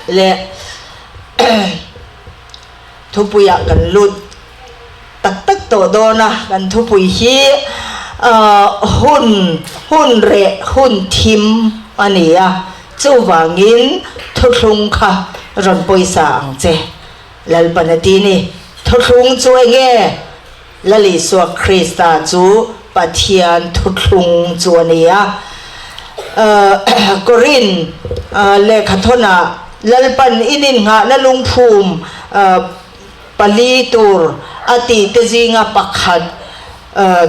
Le thupuiah kan lut tak tak tawh dawn a, kan thupui hi hun hun reh hun thim a ni a, chuvangin thuthlung kha rawn pawisa ang che. Lalpan a ti ni. Thuthlung chu enge? Lal Isua Krista chu Pathian thuthlung chu a ni a. Korin lehkhathawnah Lalpan in innghahna lungphum pali tur a tih te zinga pakhat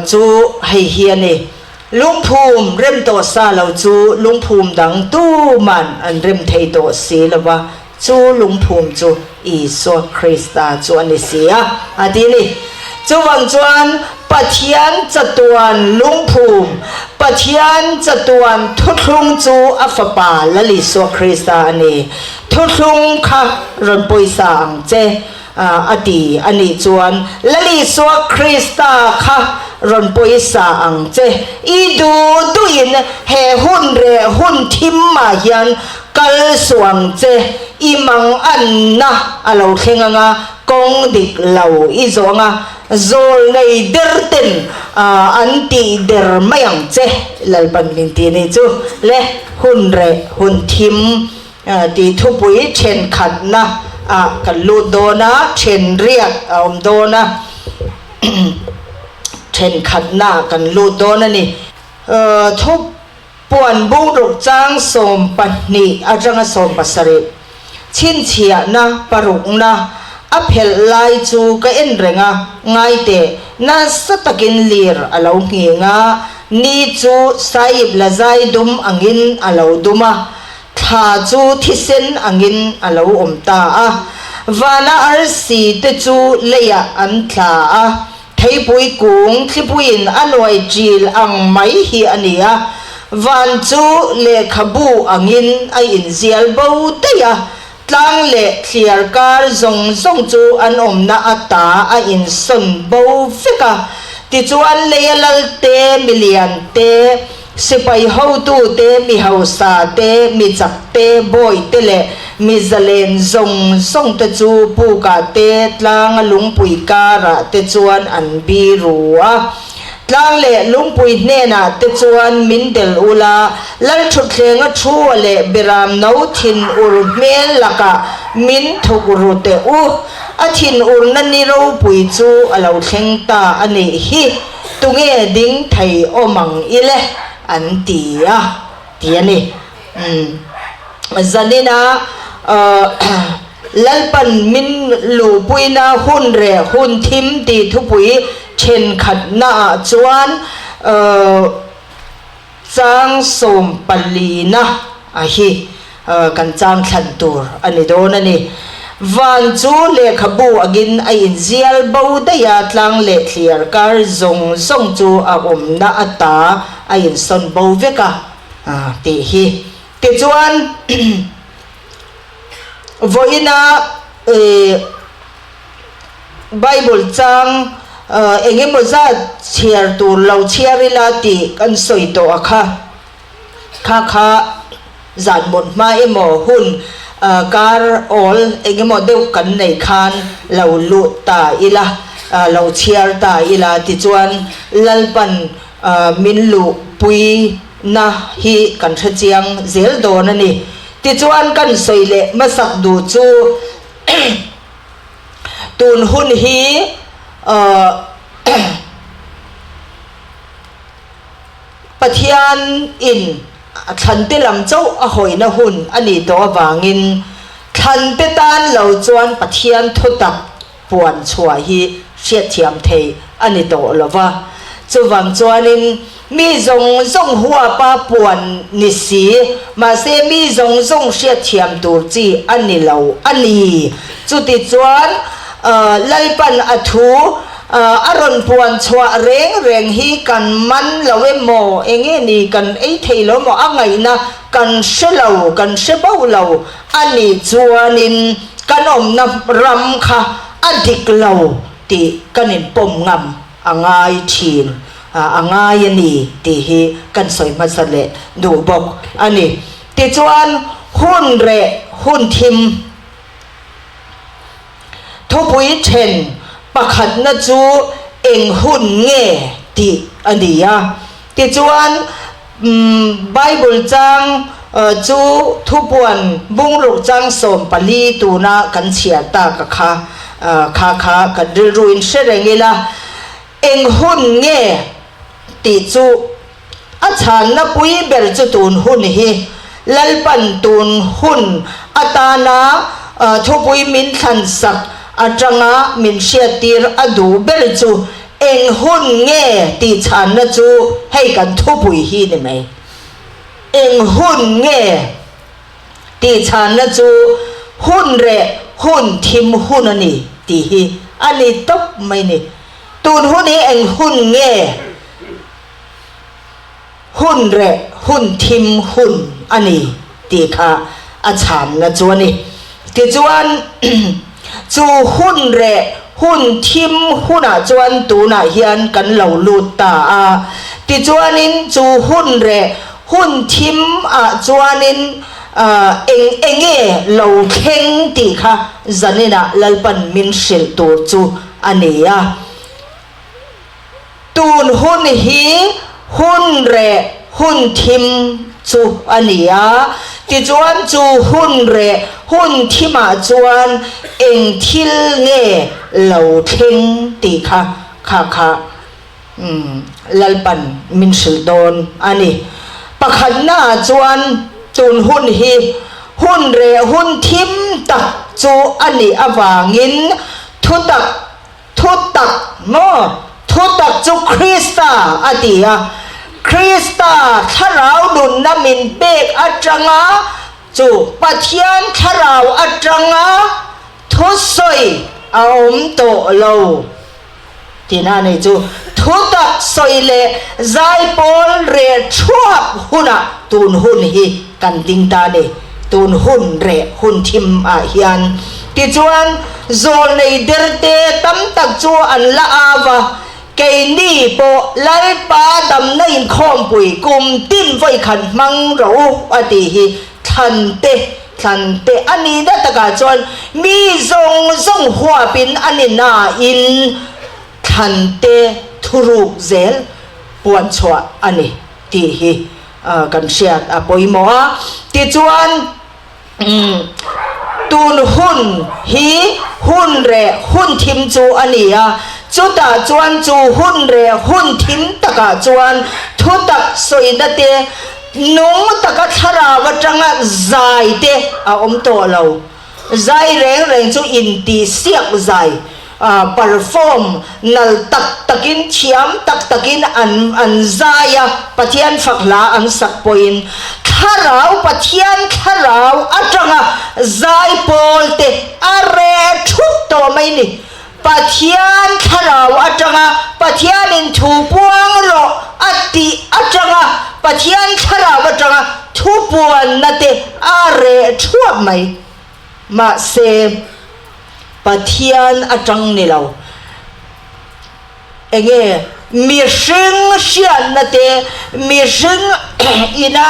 chu hei hi a ni. Lungphum rem tawh sa lo chu lungphum dang tuman an rem thei tawh si lo va. Chu lungphum chu Isua Krista chu a ni si a, a ti ni. Chuvang chuan Pathian chatuan lungphum, Pathian chatuan thuthlung chu a Fapa Lal Isua Krista a ni. Thuthlung kha rawn pawisa ang che, a ti a nih chuan Lal Isua Krista kha rawn pawisa ang che. I duh duhin he hun reh hun thim mah hian Kal suh ang che, i mang anna a lo thleng ang a, kawng dik lo i zawh ang a, zawl nei der ten an tih der mai ang che, Lalpan min ti ni chu le, hun reh hun thim tih thupui thenkhatna ah kan lut dawn a, then riat a awm dawn a, thenkhatna ah kan lut dawn a ni. Thup. Puan bungruk chang 12 atanga 17 chhinchhiahna parukna a phelh lai chu ka en reng a, ngaite nasa takin lir a lo nghing a, ni chu saip la zai dum angin a lo dum a, thla chu thisen angin a lo awm ta a, vana arsi te chu leiah an tla a. Theipui kung thlipuiin a nuai ṭil ang mai hi a ni a, van chu lehkhabu angin a inzial bo daih a, tlang leh thliar kar zawng zawng chu an awmna ata a insawn bo vek a. Tichuan leia lalte, milian te, Sipai hotute, mi hausa te, mi chak te, bawi te leh mi zalen zawng zawng te chu pukah te, tlanga lungpui karah te chuan an biru a. Tlang leh lungpui hnenah te chuan min del ula, Lalṭhutthleng a thu a leh Beram no thin ur hmel lakah min thuk ru teh u. A thin urna ni ropui chu a lo thleng ta a nih hi. Tunge ding thei awm ang ile an ti a ti a ni. Umm zanina Lalpan min luhpuina hun reh hun thim tih thupui thenkhatnaah chuan chang sawmpalina a hi kan chang thlan tur a ni dawn a ni. Van chu lehkhabu angin a inzial bo daih a, tlang leh thliar kar zawng zawng chu a awmna ata a insawn bo vek a tih hi. Tichuan, vawiina Bible chang eng emaw zat chhiar tur lo chhiar ila tih kan sawi tawh a kha. Kha kha zan mut hma emaw hun kar awl eng emaw deuh kan nei khan lo lut ta ila, lo chhiar ta ila tichuan Lalpan min luhpui na hi kan hrechiang zel dawn a ni. Tichuan kan sawi leh hmasak duh chu tun hun hi Pathian in thlante lam chauh a hawina hun a nih tawh avangin thlante tan lo chuan Pathian thutak puan chhuah hi hriatthiam theih a ni tawh lo va. Chuvang chuanin mi zawng zawng huapa puan ni si, mahse mi zawng zawng hriatthiam tur chi a ni lo a ni. Chutichuan Lalpan a thu A rawn puan chhuah reng reng hi kan man lo emaw, enge ni kan ei thei lo emaw a ngaihna kan hre lo, kan hre bo lo a nih chuanin kan awmna ram kha a dik lo tih kan inpawm ngam a ngai thin, a ngai a ni tih hi kan sawi hmasa leh duh bawk a ni. Tichuan hun reh. hun thim. Thupui then pakhatna chu eng hun nge tih a ni a. Tichuan, Bible chang chu thupuan bungruk chang 14 tuna kan chhiar tak a kha kha kha kan rilruin hre reng ila, eng hun nge tih chu A chhanna pui ber chu tun hun hi Lalpan tun hun atana thupui min thlan sak atanga min hriattir a duh ber chu eng hun nge tih chhanna chu hei kan thupui hi ni mai. Eng hun nge tih chhanna chu hun reh hun thim hun a ni tih hi a ni tawp mai ni. Tun hun hi eng hun nge? Hun reh hun thim hun a ni tih kha a chhanna chu a ni. Tichuan, chu hun reh hun thim hunah chuan tunah hian kan lo lut ta a. Tichuanin chu hun reh hun thim ah chuanin eng enge lo thleng tih kha zaninah Lalpan min hrilh tur chu a ni a. Tun hun hi hun reh hun thim chu a ni a, tichuan chu hun reh hun thimah chuan eng thil nge lo thleng tih kha kha kha Lalpan min hrilh dawn a ni. Pakhatnaah chuan tun hun hi hun reh hun thim tak chu a nih avangin thutak Thutak maw? Thutak chu Krista a ti a. Krista thlarau nunna min pek atanga chu Pathian thlarau atanga thusawi a awm tawh lo tihna a ni chu. Thutak sawi leh zaipawl reh thuap hunah tun hun hi kan ding ta a ni. Tun hun reh hun thim ah hian tichuan zawlnei derte tam tak chu an la au a, keini pawh Lalpa damna inkhawmpui kum tin vawikhat hmang rawh u a tih hi thlan te thlan te a nihna takah chuan mi zawng zawng huapin a ni nain thlan te thuruk zel puanchhuah a ni tih hi kan hriat a pawimawh a. Tichuan, tun hun hi hun reh hun thim chu a ni a, chutah chuan chu hun reh hun thim takah chuan thutak sawina te, nung taka thlarau atanga zai te a awm tawh lo. Zai reng reng chu intihsiak zai, perform, nal tak takin, thiam tak takin an an zai a, Pathian fak hla an sak pawhin thlarau, Pathian thlarau atanga zai pawl te a reh thup tawh mai ni. Pathian thlarau atanga Pathianin thu puang rawh a tih atanga Pathian thlarau atanga thu puanna te a reh thuap mai. Mahse, Pathian atang ni lo. Enge mihring hriatna te, mihring ina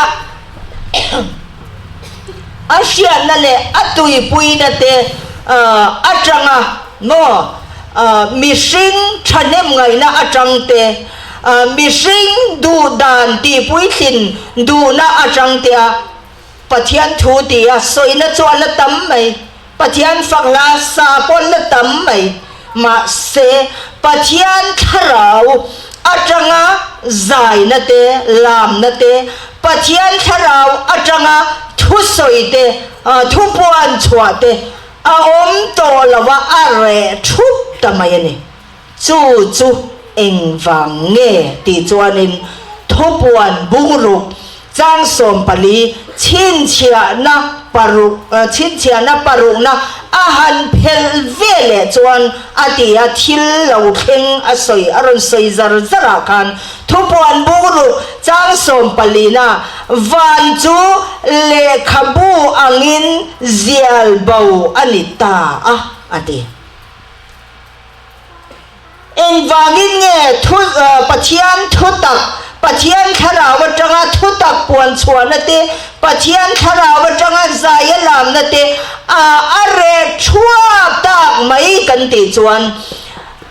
a hriatna leh a tuipuina te atanga maw mihring thahnem ngaihna atang te, mihring duhdan tihpuitlin duhna atang te a Pathian thu tia sawina chu a la tam mai. Pathian fak hla sa pawh la tam mai. Mahse, Pathian thlarau atanga zaina te, lamna te, Pathian thlarau atanga thusawi te, thupuan chhuah te a awm tawh lo a, a reh thup ta mai a ni. Chu chu engvang nge tih chuanin thupuan bungruk chang 14 chhinchhiahna paruk chhinchhiahna parukna a han phelh ve leh chuan a ti a, thil lo thleng a sawi a rawn sawi zar zar ah khan thupuan bungruk chang sawmpalina van chu lehkhabu angin zial bo a ni ta a a ti. Engvangin nge thu Pathian thutak, Pathian thlarau atanga thutak puan? puan chhuahna te, Pathian thlarau atanga zai a lamna te a a reh thuap tak mai kan tih chuan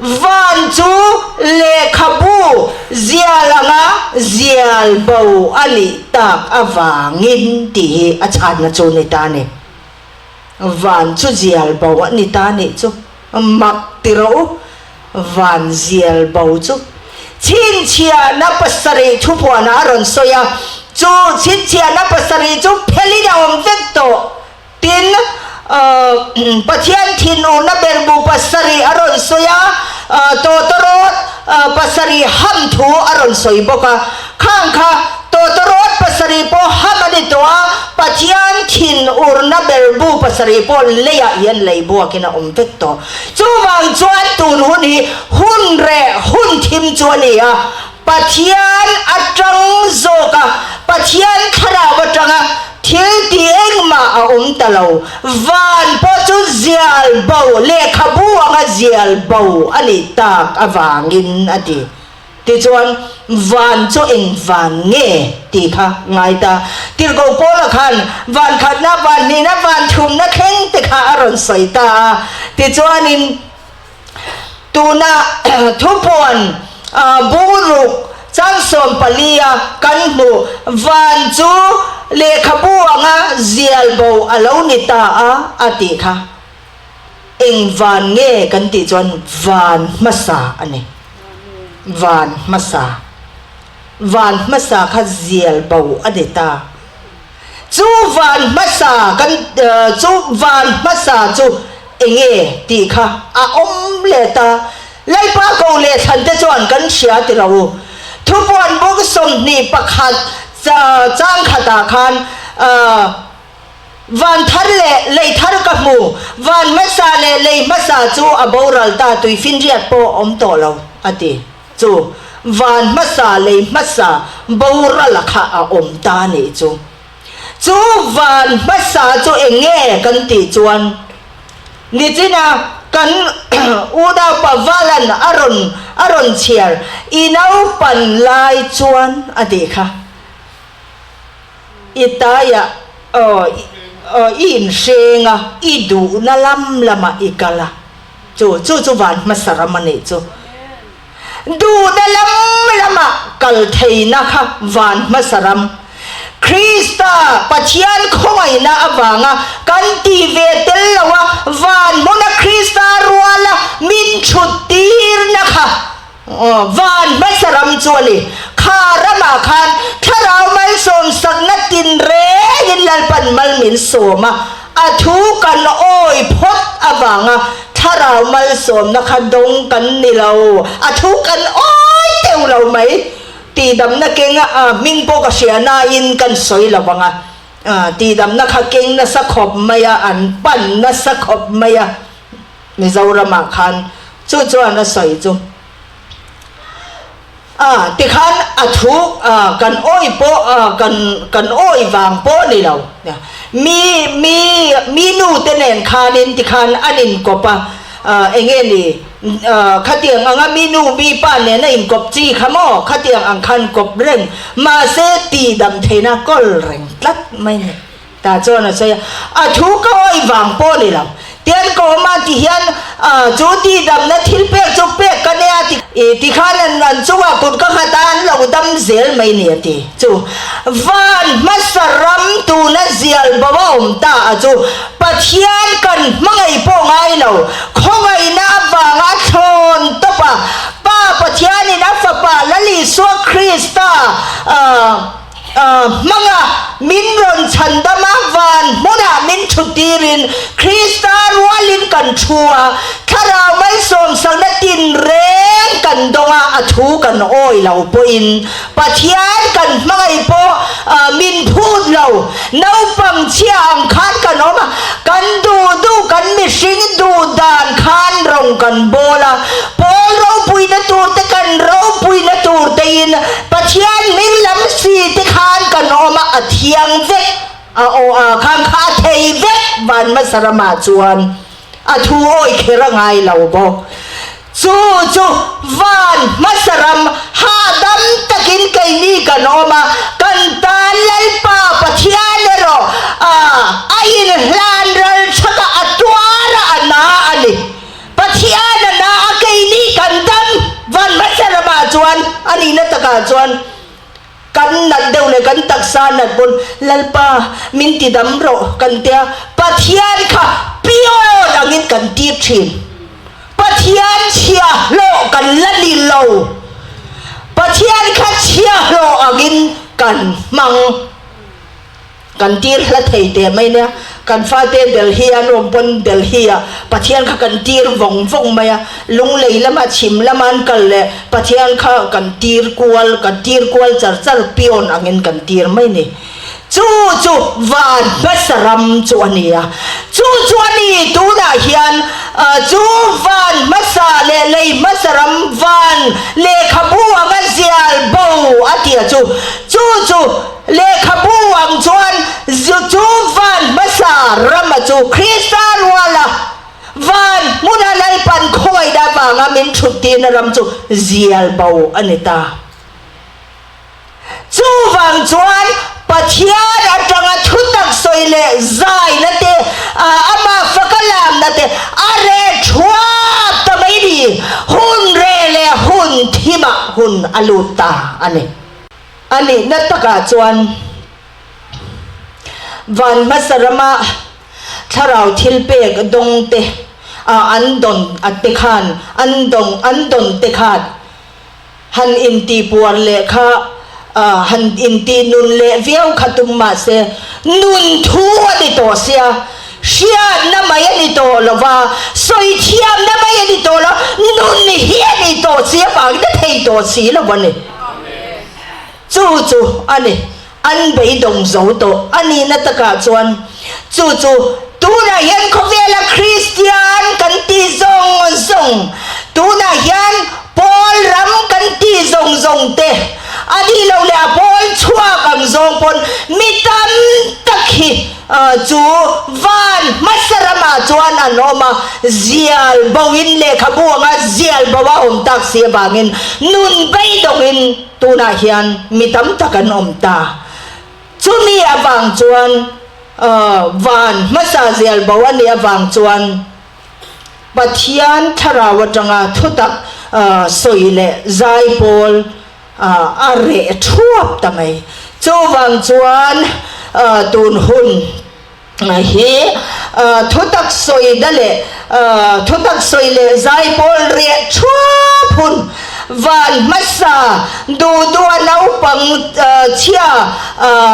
van chu lehkhabu zial anga zial bo a nih tak avangin tih hi a chhanna chu ni ta a ni. Van chu zial bo a ni ta nih chu mak ti rawh u, van zial bo chu chhinchhiahna pasarih thupuanah a rawn sawi a, chu chhinchhiahna pasarih chu phelin a awm vek tawh. Tin, Pathian thinurna berbu pasarih a rawn sawi a, tawtawrawt pasarih ham thu a rawn sawi bawk a, khang kha tawtawrawt pasarih pawh ham a ni tawh a, Pathian thinurna berbu pasarih pawh leiah hian lei buakin a awm vek tawh. Chuvang chuan tun hun hi hun reh hun thim chu a ni a, Pathian atang zawk a, Pathian thlarau atanga thil ti engmah a awm ta lo. Van pawh chu zial bo, lehkhabu anga zial bo a nih tak avangin a ti. Tichuan, van chu eng van nge tih kha ngai ta. Tirhkoh Paula khan van khatna, van hnihna, van thumna thleng te kha a rawn sawi ta a. Tichuanin, Tuna thupuan bungruk changsawm palia kan hmuh van chu lehkhabu anga zial bo a lo ni ta a, a tih kha. Eng van nge kan tih chuan van hmasa a ni. Van hmasa. Van hmasa kha zial bo a ni ta. Chu van hmasa kan chu van hmasa chu enge tih kha a awm leh ta. Lalpa ko leh thlan te chuan kan hria ti lo u. Thupuan buk 21 chang khatah khan van thar leh lei thar ka hmu, van hmasa leh lei hmasa chu a boral ta tuifinriat pawh awm tawh lo a ti. Chu van hmasa lei hmasa borala kha a awm ta nih chu. Chu van hmasa chu eng nge kan tih chuan nichina kan unaupa Valan a rawn a rawn chhiar i naupan lai chuan a tih kha. I taiah aw i inhreng a, i duhna lam lamah i kal a. Chu chu chu van hmasa ram a nih chu. Duhna lam lamah kal theihna kha van hmasa ram. Krista Pathian khawngaihna avanga kan tih ve tel lo a, van hmuna Krista ruala min thut tirna kha van hmasa ram chu a ni. Kha ramah khan thlarau malsawmsakna tinrengin Lalpan mal min sawm a. A thu kan awi phawt avanga thlarau malsawmna kha dawng kan ni lo, a thu kan awi teuh lo mai. Tihdamna keng a hming pawh ka hria nain kan sawi lo vang a, tihdamna kha keng nasa khawp mai a, an pan nasa khawp mai a Mizoramah khan chu chuan a sawi chu. A, tikhan a thu kan awi pawh kan kan awi vang pawh ni lo. Mi mi mi nu te nen khanin tikhan an inkawp a, eng nge ni khatiang anga mi nu mi pa nena inkawp chi kha maw khatiang ang khan kawp reng mahse tihdam theihna kawl reng tlat mai ni. Tah chuan a sawi a, A thu ka awi vang pawh ni lo. Tian ka awm a ti hian chu tihdamna thil pek chu pek ka nia ti ti khan an an chungah kut ka nghat a, an lo dam zel mai ni a ti. Chu van hmasa ram tuna zial bo a awm ta a chu Pathian kan hmangaih pawh ngai lo, khawngaihna avanga a thlawn tawp a, Pa Pathianin a Fapa Lal Isua Krista Hmanga min rawn chhandam a, van hmunah min thutirin Krista rualin kan thu a, Thlarau malsawmsakna tinreng kan dawng a, a thu kan awi lo pawhin Pathian kan hmangaih pawh min phut lo, naupang chhia ang khan kan awm a, kan duh duh kan mihring duh dan khan rawng kan bawl a, Pawl ropuina turte kan ropuina turtein Pathian hming lam si te khan kan awm a, a thiang vek a aw a khan kha a thei vek van hmasa ramah chuan a thu awi kher a ngai lo bawk. Chu chu van hmasa ram hahdam takin keini kan awm a, kan tan Lal. chuan kan nat deuh leh kan taksa nat pawn Lalpa min ti dam rawh kan tia Pathian kha pion angin kan tir thin. Pathian chhiahhlawh kan la ni lo. Pathian kha chhiahhlawh angin kan hmang. Kan tir hla thei teh mai nia. Kan fate Delhi an awm pawn Delhi ah Pathian kha kan tir vawng vawng mai a. Lunglei lama chhim lama an kal leh Pathian kha kan tir kual, kan tir kual char char pion angin kan tir mai ni. Chu chu van hmasa ram chu a ni a. Chu chu a ni tunah hian chu van hmasa leh lei hmasa ram van lehkhabu anga zial bo a tia chu. Chu chu lehkhabu ang chuan chu van hmasa rama chu Krista ruala van hmuna Lalpan khawngaihna avanga min thut tirna ram chu zial bo a ni ta. Chuvang chuan Pathian atanga thutak sawi leh zaina te, amah faka lamna te a reh thuap ta mai ni. Hun reh leh hun thimah hun a lut ta a ni. A nihna takah chuan van hmasa rama thlarau thilpek dawng te, an dawn a te khan, an dawng an dawn te khan, Han intihpuar leh kha han intih nun leh viau kha tum mah se, nun thu a ni tawh sia, hriatna mai a ni tawh lo va, sawi thiamna mai a ni tawh lo, nun hi a ni tawh si avangin a thei tawh si lo a ni. Chu chu a ni. An beidawng zo tawh a nihna takah chuan chu chu tunah hian khawvela Kristian kan tih zawng zawng, tunah hian Pawl ram kan tih zawng zawng te a nih loh leh a pawl chhuak ang zawng pawn mi tam tak hi chu van hmasa ramah chuan an awm a, zial boin lehkhabu anga zial bo a awm tak si avangin nun beidawngin Tunah hian mi tam tak an awm ta. Chumi avang chuan van hmasa zial bo a nih avang chuan Pathian thlarau atanga thutak sawi leh zai pawl a reh thuap ta mai. Chuvang chuan tun hun hi thutak sawi da leh thutak sawi leh zai pawl reh thuap hun van hmasa duh duha naupang chhia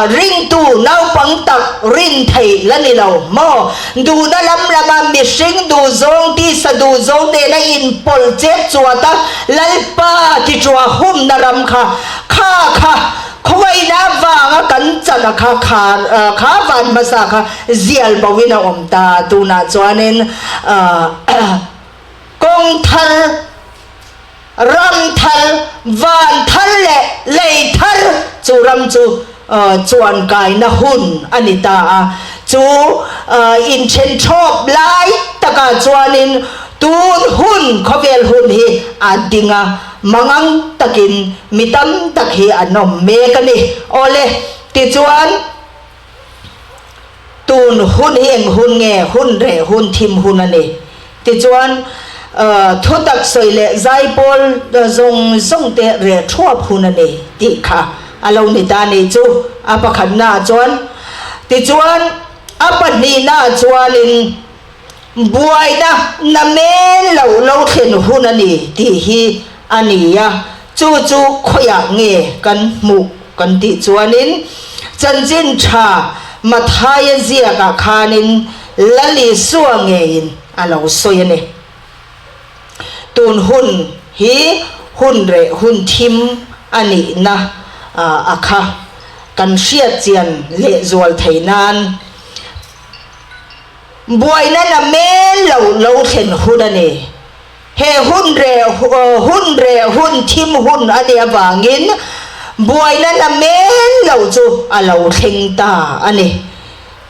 ringtu naupang tak rin theih la ni lo maw? Duhna lam lama mihring duh zawng tisa duh zawng nena inpawlh chet chuat a Lalpa tichuah humna ram kha kha kha Khawngaihna avanga kan chana kha khar kha van hmasa kha zial bo in a awm ta. Tunah chuanin kawng thar, ram thar, van thar leh lei thar chu ram chu chuan kaina hun a ni ta a. Chu inthen thawp lai takah chuanin tun hun khawvel hun hi a ding a. Mangang takin mi tam tak hi an awm mek a ni. Awle, tichuan tun hun hi eng hun nge? Hun reh hun, thim hun a ni. Tichuan thutak sawi leh zaipawl zawng zawng te reh thuap hun a ni tih kha a lo ni ta ni chu a pakhatnaah chuan. Tichuan a pahnihnaah chuanin. Buaina na men lo lo thlen hun a ni tih hi a ni a, chu chu khawiah nge kan hmuh kan tih chuanin chanchin tha Mathaia ziakah khanin Lal Isua ngeiin a lo sawi a ni. Tun hun hi hun reh hun thim a nihna a kha kan hriatchian lehzual thei nan. Buaina na mel lo lo thlen hun a ni. He hun reh hun reh hun thim hun a nih avangin buaina na mel lo chu a lo thleng ta a ni.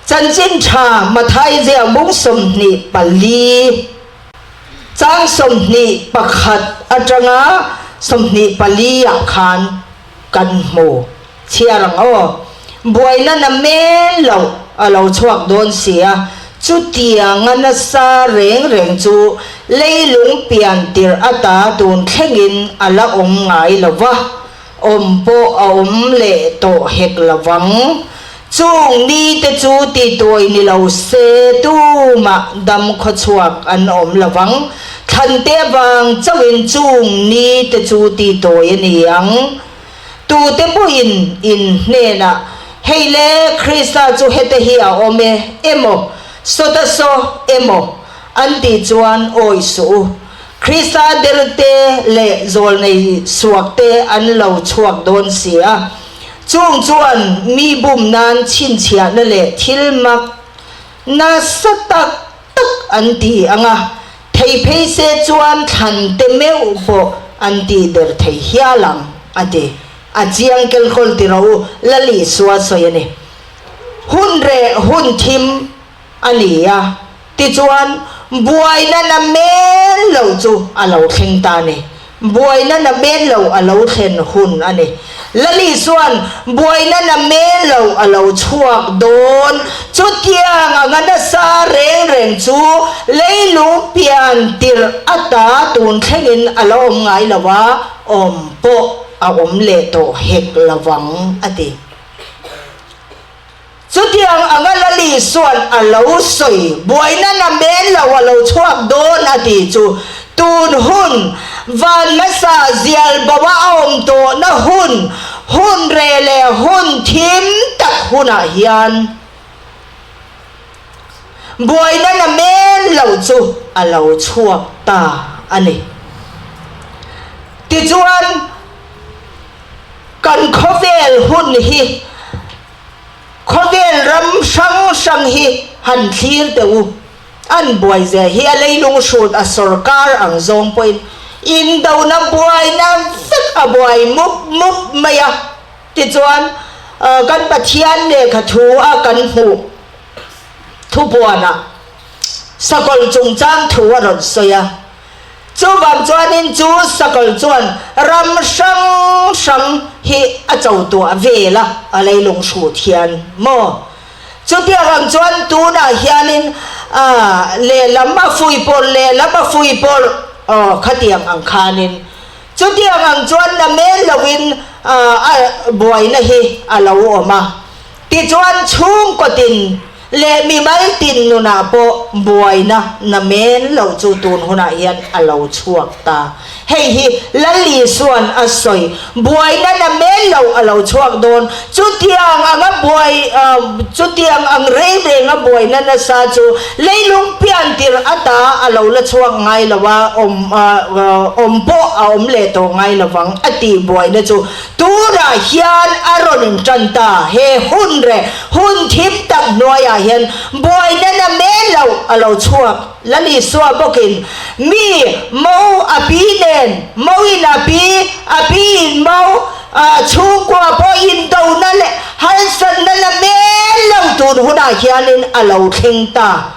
Chanchin tha Mathai ziahmung 24. Chang 21 atanga 24 ah khan kan hmu. Chhiar ang aw. Buaina na mel loh a lo chhuak dawn si a, chutianga nasa reng reng chu leilung pian tirh ata tun thlengin a la awm ngai lo va. awm pawh a awm leh tawh hek lovang. Chung ni te chu tihtuai ni lo se tumah dam khawchhuak an awm lovang. Thlan te avang chauhin chung ni te chu tihtuai a ni ang. Tute pawhin in hnenah, Hei le, Krista chu hete hi a awm e, emaw, sawta saw emaw, an tih chuan awi suh u. Krista delte leh zawlnei suakte an lo chhuak dawn si a. Chung chuan mi bum nan chhinchhiahna leh thil mak nasa tak tak an ti ang a, thei phei se chuan thlan te meuh pawh an tih der thei hial ang, a ti. A chiang kelkawl ti rawh u, Lali Sua sawi a ni. Hun reh hun thim a ni a, tichuan buaina na men lo chu a lo thleng ta a ni. Buaina na men lo a lo thlen hun a ni. Lali chuan buaina na men lo a lo chhuak dawn. Chutiang anga nasa reng reng chu leilung pian tirh ata tun thlengin a la awm ngai lo a, awm pawh a awm leh tawh hek lovang a ti. Chutiang anga Lali chuan a lo sawi, buaina na men lo a lo chhuak dawn a tih chu tun hun, van hmasa zial bo a awm tawhna hun, hun reh leh hun thim tak hunah hian buaina na men lo chu a lo chhuak ta a ni. Tichuan, kan khawvel hun hi Khawvel ram hrang hrang hi han thlir teh u, an buai zia hi a leilung hrut a sawrkar ang zawng pawhin indona buaina vek a buai mup mup mai a, tichuan kan Pathian lehkha thu a kan hmuh thupuanah sakawlh chungchang thu a rawn sawi a. Chuvang chuanin chu sakawlh chuan ram hrang hrang hi a cho tuah vel a, a leilung hrut hian maw? Chutiang ang chuan tunah hianin lehlam a fuihpawrh lehlam a fuihpawrh aw khatiang ang khanin chutiang ang chuan na mel loin a buaina hi a lo awm a. Tichuan chhungkaw tin leh mimal tin nunah pawh buaina namen lo chu tun hunah hian a lo chhuak ta. Hei hi Lal Isua'n a sawi, buaina namen lo a lo chhuak dawn. Chutiang anga buai, chutiang ang rei renga buaina nasa chu leilung pian tirh ata a lo la chhuak ngai lo a, awm awm pawh a awm leh tawh ngai lovang a tih buaina chu Tunah hian a rawn intan ta, he hun reh hun thim tak hnuaiah hian buaina na men lo a lo chhuak. Lal Isua bawkin, Mi, mo a pi nen, moin a pi, a piin mo, chhungkua pawh indona leh harsatna na men lo tun hunah hianin a lo thleng ta.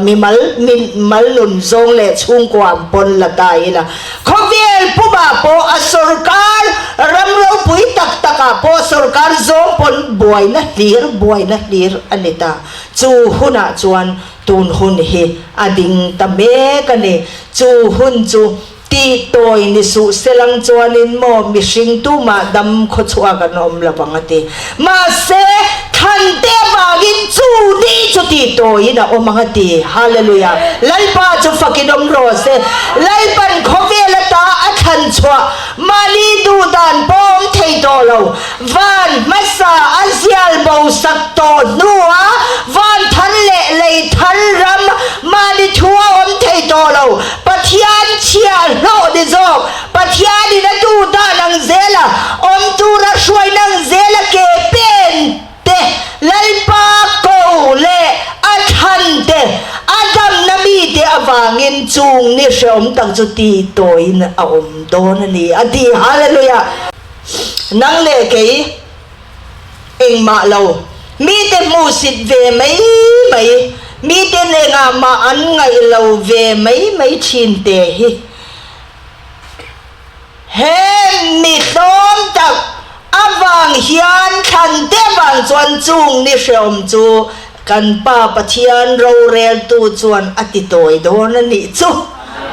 Mimal mimal nun zawng leh chhungkua an pawn la ta ila. Khawvel pumah pawh a sorkar ram ropui tak takah pawh sorkar zawng pawn buaina hlir buaina hlir a ni ta. Chu hunah chuan tun hun hi a ding ta mek a ni. Chu hun chu tih tawi ni suh selang chuanin maw mihring tumah dam khawchhuak an awm lo ang a ti. Mahse, thlan te avangin chu ni chu tih tawiin a awm ang a ti. Hallelujah! Lalpa chu fakin awm rawh se. Lalpan khawvel ata a thlan chhuah mahni duhdan pawh awm thei tawh lo. Van hmasa a zial bo sak tawh hnua van thar leh lei thar ram mahni thu a awm thei tawh lo. Pathian chhiahhlawh ni zawk, Pathianin a duh dan ang zela awm tura hruaina ang zela ke pen te, Lalpa ko leh a thlan te, a damna mite avangin chung ni hrehawm tak chu tih tawiin a awm dawn a ni, a ti. Hallelujah! Nang leh kei engmah lo, mite hmuhsit ve mai mai, mite nengah mah an ngaih lo ve mai mai thin te hi he mi tlawm tak avang hian thlan te avang chuan chung ni hreawm chu kan Pa Pathian roreltu chuan a ti tawi dawn a nih chu.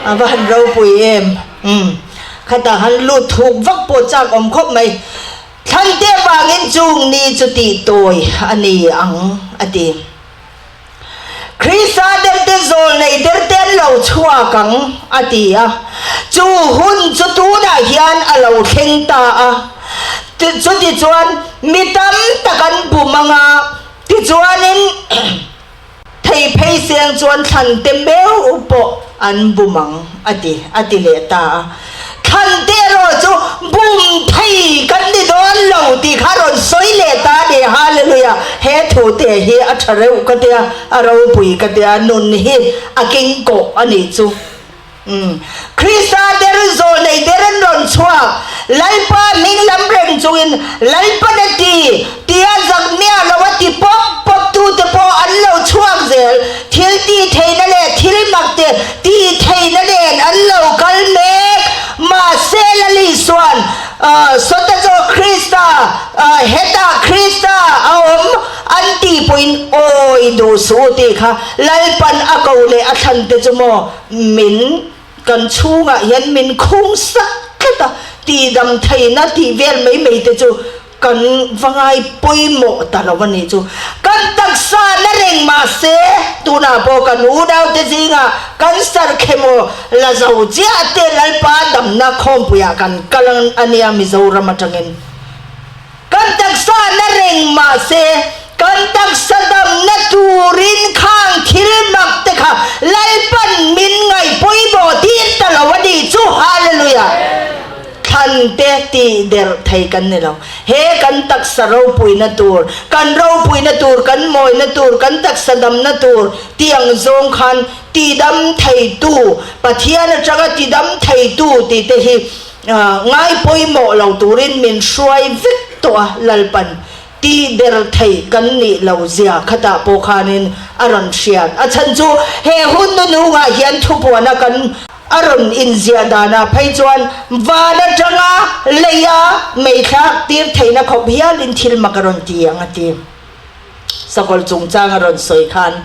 A va han ropui em. Umm. Khatah han lut thuk vak pawh chak awm khawp mai. Thlante vangin chung ni chu tih tawi a ni ang, a ti. Krista derte zawl nei derte an lo chhuak ang, a ti a. Chu hun chu tunah hian a lo thleng ta a. Chutichuan mi tam tak an bum ang a, tichuanin thei phei seng chuan thlante meuh pawh an bum ang, a ti, a ti leh ta a. Thlante erawh chu bum thei kan ni dawn lo tih kha rawn sawi leh ta a ni. Hallelujah! He thute hi a tha reuh ka tia, a ropui ka tia, nun hi a keng kawh a nih chu. Umm. Krista der zawlnei der an rawn chhuak, Lalpa hming lam reng chungin Lalpan a ti, tia zak miah lo a ti pawp pawp tute pawh an lo chhuak zel. Thil tih theihna leh thil mak te tih theihna nen an lo kal mek. Mahse Lalisuan, Sawta chu Krista, hetah Krista a awm an tih pawhin awi duh suh u tih kha Lalpan a ko leh a thlan te chu maw min kan chhungah hian min khung sak tlat a, tihdam theihna tih vel mai mai te chu Kan va ngai pawimawh ta lo a nih chu. Kan taksa na reng mah se, tunah pawh kan unaute zingah cancer khemaw la zo chiah te Lalpa damna khawmpuiah kan kal a nia Mizoram atangin. Kan taksa na reng mah se, kan taksa damna turin khang thil mak te kha Lalpan min ngaih pawimawh tir ta lo a nih chu. Hallelujah! Thlan te tih der thei kan ni lo. He kan taksa ropuina tur, kan ropuina tur, kan mawina tur, kan taksa damna tur tih ang zawng khan tidam theitu, Pathian atanga tidam theitu tih te hi ngai pawimawh lo turin min hruai vek tawh a, Lalpan tih der thei kan nih lo zia khatah pawh khanin a rawn hriat. A chhan chu he hun nunungah hian thupuana kan A rawn inziah danah phei chuan van atanga leia meithlak tir theihna khawp hialin thil mak a rawn ti ang a ti. Sakawlh chungchang a rawn sawi khan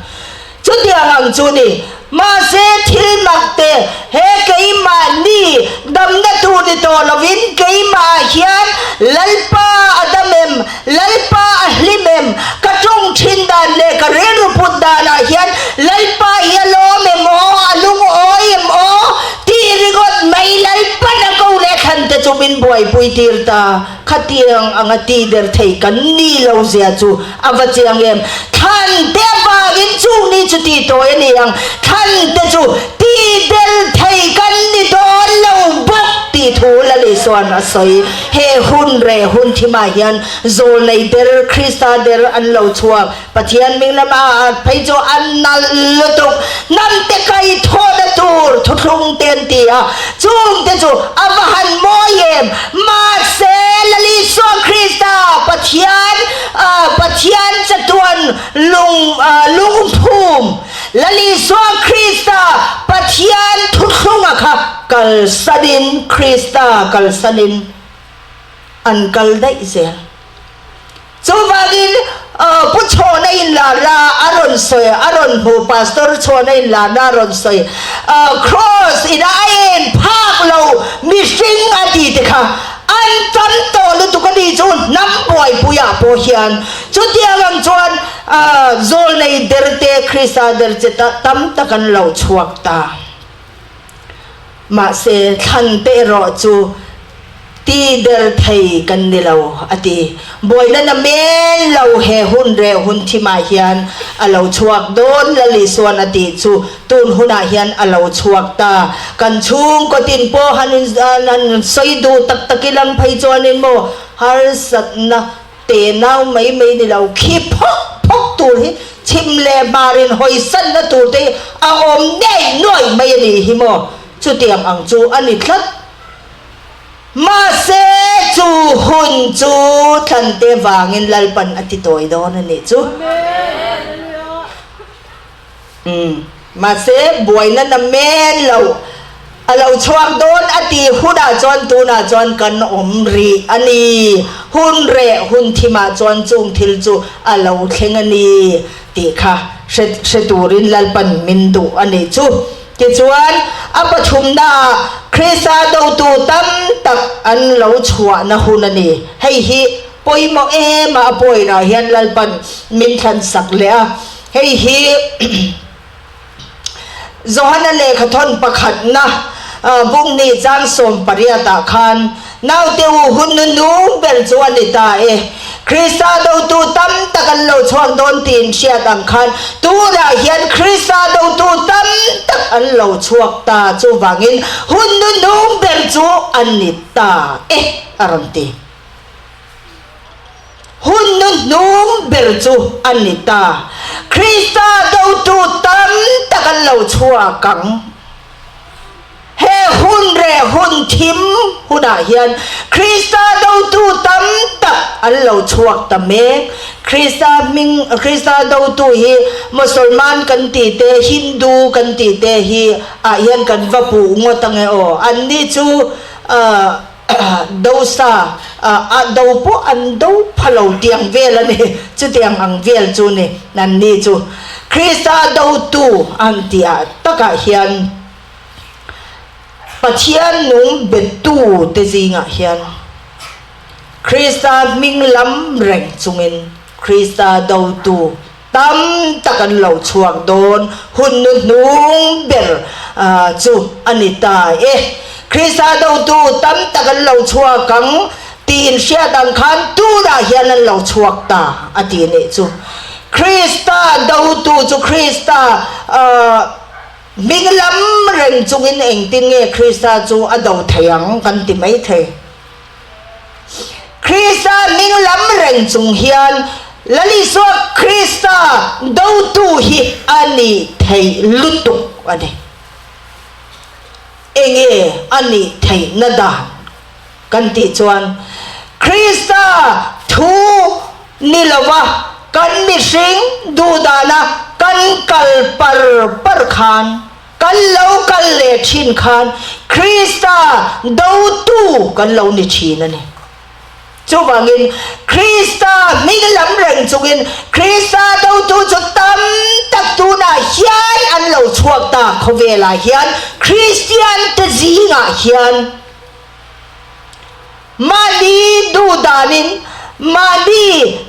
chutiang ang chu ni. Mahse thil mak te he keimahni damna tur ni tawh lovin keimahah hian Lalpa a dam em, Lalpa a hlim em, ka tawng thin dan leh ka rilru put danah hian Lalpa hi a lawm em aw, a lungawi em aw tih ringawt mai Lalpan a ko leh thlan te chu min buaipui tir ta. Khatiang anga ti der thei kan ni lo zia chu a va chiang em. Thlan te avangin chung ni chu ti tawi a ni ang, thlan te chu ti der thei kan ni dawn lo bawk tih thu Lalisua a sawi. He hun reh hun thimah hian zawlnei der, Krista der an lo chhuak. Pathian hming lama a at phei chu an nalh lutuk. Hnamte kai thawhna tur thuthlung te an ti a, chungte chu a va han mawi em! Mahse, Lal Isua Krista, Pathian, Pathian chatuan lung, lungphum, Lal Isua Krista, Pathian thuthlunga kha kalsanin, Krista kalsanin an kal daih zel. Chuvangin Pu Chhawna inlarna a rawn sawi, a rawn hmu, Pastor Chhawna inlarna a rawn sawi, Kraws ina a en phak lo mihring a ti te kha an tam tawh lutuk a ni chu hnam buaipuiah pawh hian chutiang ang chuan zawlnei derte Krista der che tam tak an lo chhuak ta. Mahse, thlan te erawh chu ti der thei kan ni lo, a ti. Buaina na men lo he hun reh hun thimah hian a lo chhuak dawn, Lalisuan a tih chu tun hunah hian a lo chhuak ta. Kan chhungkaw tin pawh han han sawi duh tak tak ilang phei chuanin maw harsatna Tenau mai mai ni lo khi phawk phawk tur hi chhim leh hmarin hawisanna tur te hi a awm ngei nuai mai a nih hi maw? Chutiang ang chu a ni tlat. Mahse chu hun chu Thlante vangin Lalpan a ti tawi dawn a nih chu. Umm. Mahse, buaina na men lo a lo chhuak dawn a tih hunah chuan tunah chuan kan awm rih a ni. Hun reh hun thimah chuan chung thil chu a lo thleng a ni tih kha hre hre turin Lalpan min duh a nih chu. Tichuan, a pathumnaah Krista dotu tam tak an lo chhuahna hun a ni. Hei hi pawimawh em a, a pawirah hian Lalpan min thlansak leh a. Hei hi Johana lehkhathawn pakhatna bungni chang 18 ah khan naute u hun nu nung ber chu a ni ta e. Krista dotu tam tak an lo chhuak dawn tiin hriat ang khan tunah hian Krista dotu tam tak an lo chhuak ta chuvangin hun nu nung ber chu a ni ta e a rawn ti. Hun nu hnung ber chu a ni ta. Krista dotu tam tak an lo chhuak ang. He hun reh hun thim hunah hian Krista dotu tam tak an lo chhuak ta mek. Krista hming, Krista dotu hi Mosolman kan tih te, Hindu kan tih te hi ah hian kan va puh ngawt ange aw. Anni chu ah Dosa a do pawh an do pha lo tiang vel a ni, chutiang ang vel chu ni an ni chu. Krista dotu an tih ah takah hian Pathian nung betu te zingah hian Krista hming lam reng chungin Krista dotu tam tak an lo chhuak dawn hun nu hnung ber chu a ni ta e. Krista dotu tam tak an lo chhuak ang tih inhriat ang khan tunah hian an lo chhuak ta a ti nih chu. Krista dotu chu Krista hming lam reng chungin engtin nge Krista chu a do thei ang kan ti maithei. Krista hming lam reng chung hian Lal Isua Krista dotu hi a nih theih lutuk a ni. Enge a nih theihna dan kan tih chuan Krista thu ni lova kan mihring duhdana kan kal par par khan Kan lo kal leh thin khan Krista dotu kan lo ni thin a ni. Chuvangin Krista hming lam reng chungin Krista dotu chu tam tak tunah hian an lo chhuak ta khawvelah hian Kristian te zingah hian Mahni duh danin mahni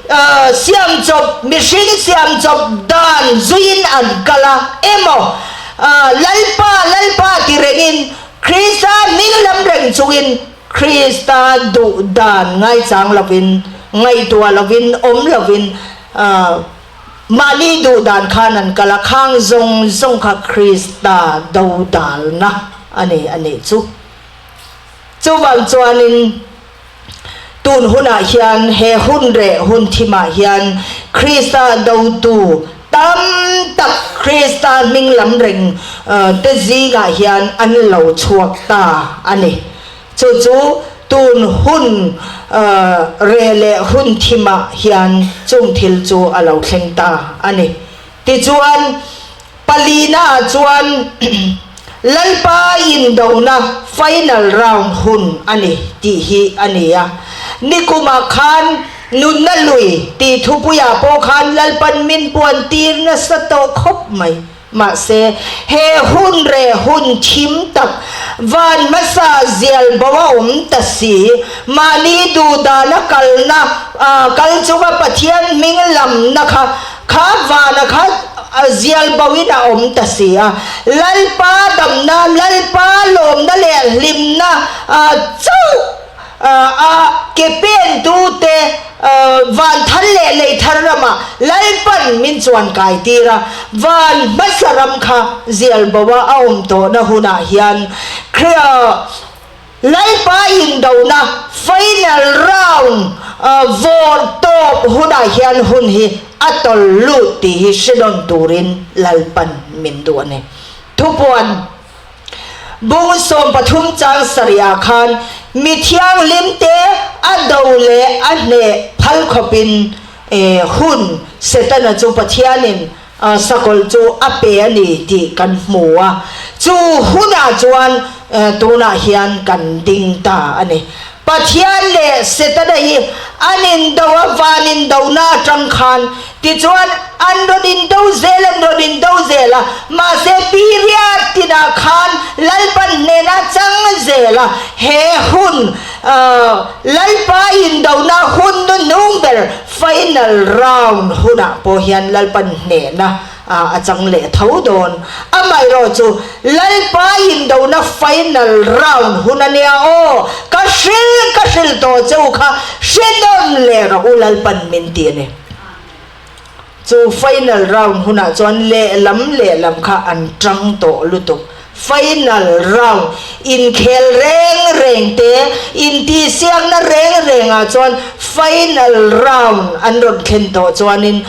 siamchawp, mihring siamchawp dan zuiin an kal a, emaw Lalpa, Lalpa ti rengin Krista hming lam reng chungin Krista duh dan ngaichang lovin, ngaihtuah lovin, awm lovin mahni duh dan khan an kal a, khang zawng zawng kha Krista dodalna a ni a nih chu. Chuvang chuanin tun hunah hian he hun reh hun thimah hian Krista dotu tam tak Krista hming lam reng te zingah hian an lo chhuak ta a ni. Chu chu tun hun reh leh hun thimah hian chung thil chu a lo thleng ta a ni. Tichuan. Palina ah chuan Lalpa indona final round hun a ni tih hi a ni a. Nikumah khan Nunna Lui tih thupuiah pawh khan Lalpan min puan tir nasa tawh khawp mai. Mahse, he hun reh hun thim tak van hmasa zial bo a awm ta si. Mahni duhdana kalna kal chunga Pathian hming lamna kha Kha vana kha zial bo in a awm ta si a, Lalpa damna, Lalpa lawmna leh hlimna chauh a ke pen tu te van thar leh lei thar ramah Lalpan min chuan kai tir a, van hmasa ram kha zial bo a a awm tawhna hunah hian Lalpa indona final round vawr tawp hunah hian hun hi a tawlh lut tih hi hre nawn turin Lalpan min duh a ni. Thupuan Bung 13 chang sarihah khan mi thianghlimte a do leh a hneh phal khawpin hun Setana chu Pathianin Sakawlh chu a pe a ni tih kan hmu a, chu hunah chuan tunah hian kan ding ta a ni. Pathian leh Setana hi an indo a, van indona atang khan tichuan an rawn indo zel an rawn indo zel a, mahse period tinah khan Lalpan hnena chang zel a, he hun Lalpa indona hun hnuhnung ber final round hunah pawh hian Lalpan hnena a chang leh tho dawn. Amaherawh chu Lalpa indona final round hun a nia aw, ka hril ka hril tawh che u kha hre nawn leh rawh u Lalpan min ti a ni. Chu final round hunah chuan lehlam lehlam kha an tang tawh lutuk. Final round inkhel reng reng te, intihsiakna reng rengah chuan final round an rawn thlen tawh chuanin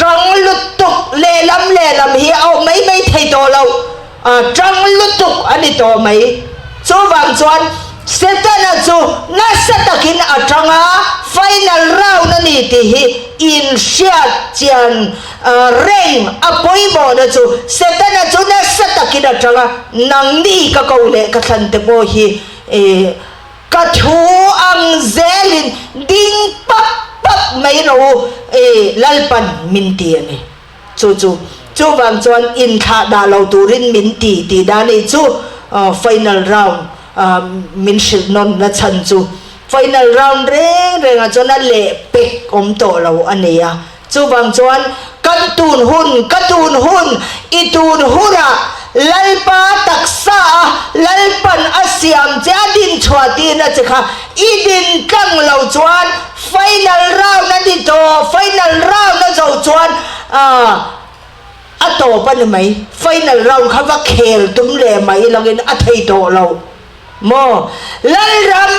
Ṭang lutuk lehlam lehlam hi a awm mai mai thei tawh lo, ṭang lutuk a ni tawh mai. Chuvang chuan Setana chu nasa takin a ṭang a, final round a ni tih hi inhriat chian reng a pawimawhna chu Setana chu nasa takin a ṭang a, nangni ka ko leh ka thlan te pawh hi Ka thu ang zelin ding pap pap mai rawh u, i Lalpan min ti a ni. Chu chu, chuvang chuan inthlah dah lo turin min ti tih dan i chu final round min hrilh nawn na chhan chu final round reng rengah chuan a leh pek awm tawh lo a ni a. Chuvang chuan kan tun hun, ka tun hun, i tun hunah Lalpa taksa a Lalpan a siam che a din chhuah tihna che kha i din tlang lo chuan final round a ni tawh, final round a zo chuan a tawp a ni mai, final round kha va khel tum leh mai langin a thei tawh lo. Maw Lalram,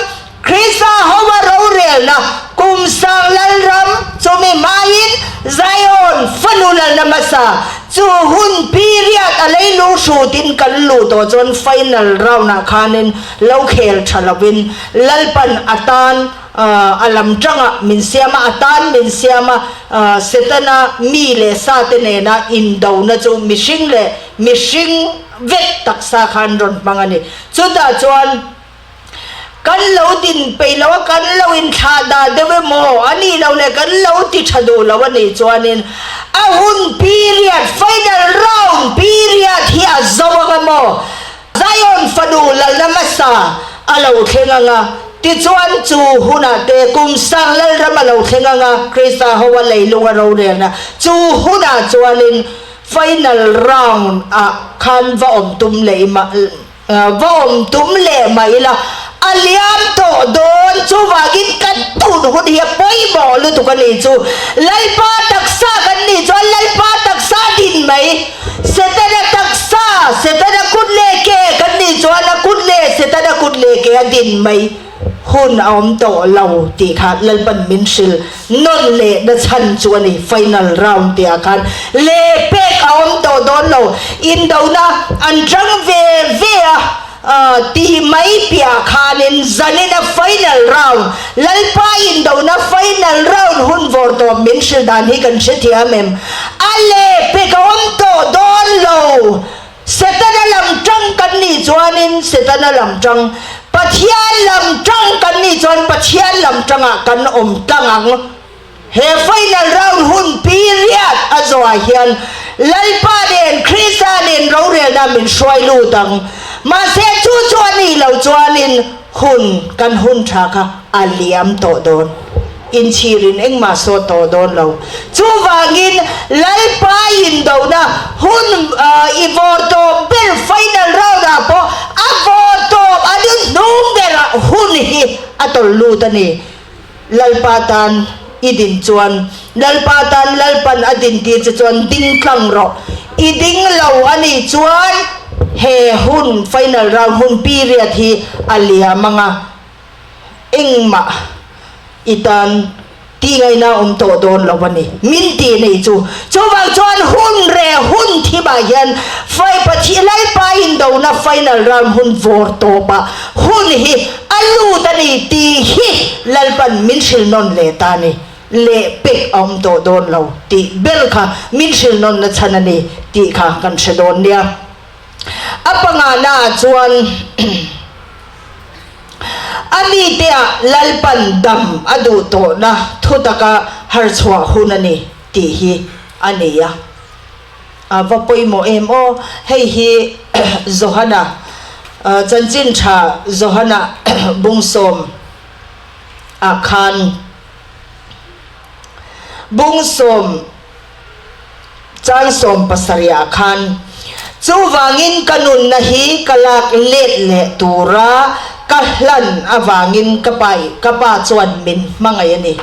Krista hova rorelna kum sang Lalram chumi hmain Zion fanu lalna hmasa chu hun period a leilu hrutin kan luh tawh chuan final round ah khanin lo khel tha lovin Lalpan a tan a lam tangah min siam a, a tan min siam a, Setana mi leh sa te nena indona chu mihring leh mihring vek taksa kha an rawn hmang a ni. Chutah chuan kan lo din peih lo a, kan lo inthlah dah deuh emaw a nih loh leh kan lo ti tha duh lo a nih chuanin a hun period, final round period hi a zo ang a maw? Zion fanu lalna hmasa a lo thleng ang a, tichuan chu hunah te kum sang lalram a lo thleng ang a, Krista hoa leilunga rorelna chu hunah chuanin Final round ah khan va awm tum leh va awm tum leh mah ila a liam tawh dawn chuvangin kan tun hun hi a pawimawh lutuk a nih chu. Lalpa taksa kan nih chuan Lalpa taksa din mai, Setana taksa, Setana kut leh ke kan nih chuan a kut leh Setana kut leh ke a din mai. Hun a awm tawh lo tih kha Lalpan min hrilh nawn leh na chhan chu a ni. Final round tihah khan lehpek a awm tawh dawn lo. Indona an chang ve ve a tih mai piah khanin zanina final round, Lalpa indona final round hun vawr tawp min hrilh dan hi kan hrethiam em? A lehpek a awm tawh dawn lo. Setana lam tang kan nih chuanin Setana lam tang, Pathian lam tang kan nih chuan Pathian lam tangah kan awm tlang ang. He final round hun period a zawhah hian Lalpa nen Krista nen rorelna min hruai lut ang. Mahse chu chu a nih loh chuanin hun kan hun tha kha a liam tawh dawn. Inchhirin engmah sawt tawh dawn lo. Chuvangin Lalpa indona hun i vawr tawp ber final round ah pawh a vawr tawp a ni hnung berah hun hi a tawlh lut a ni. Lalpa tan i din chuan Lalpa tan Lalpan a din tir che chuan ding tlang rawh. I ding lo a nih chuan he hun final round hun period hi a liam anga. Engmah i tan tih ngaihna a awm tawh dawn lo a ni, min tih nei chu. Chuvang chuan hun reh hun thimah hian fai Pathian Lalpa indona final round hun vawr tawpah hun hi a lut a ni tih hi Lalpan min hrilh nawn leh ta a ni. Leh pek a awm tawh dawn lo tih ber kha min hrilh nawnna chhan a ni tih kha kan hre dawn nia. A pangana ah chuan. A miteah Lalpan dam a duh tawhna thutaka harchhuah hun a ni tih hi a ni a. A va pawimawh em aw! Hei hi Johana chanchin tha Johana bungsawm ah khan bungsawm chang 17 ah khan chuvangin ka nunna hi ka lak let leh tura ka hlan avangin ka pa ka pa chuan min hmangaih a ni.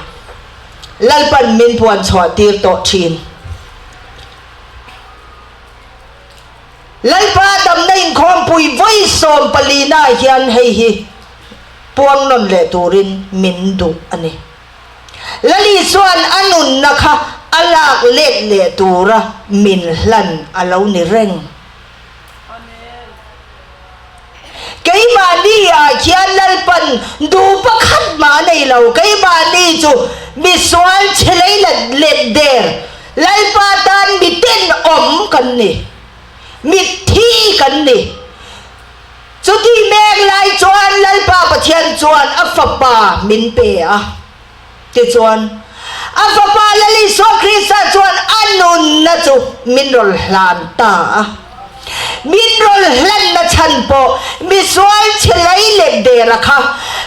Lalpan min puan chhuah tir tawh thin. Lalpa damna inkhawmpui vawi 14 na hian hei hi puang nawn leh turin min duh a ni. Lali chuan a nunna kha a lak let leh tura min hlan a lo ni reng. Keimahni ah khian Lalpan duh pakhat mah a nei lo, keimahni chu misual chhe lei let let der, Lalpa tan mi tenawm kan ni, mitthi kan ni. Chuti mek lai chuan Lalpa Pathian chuan a Fapa min pe a. Tichuan, a Fapa Lal Isua Krista chuan a nunna chu min rawn hlan ta a. Min rawn hlanna chhan pawh misual chhe lei leh dera kha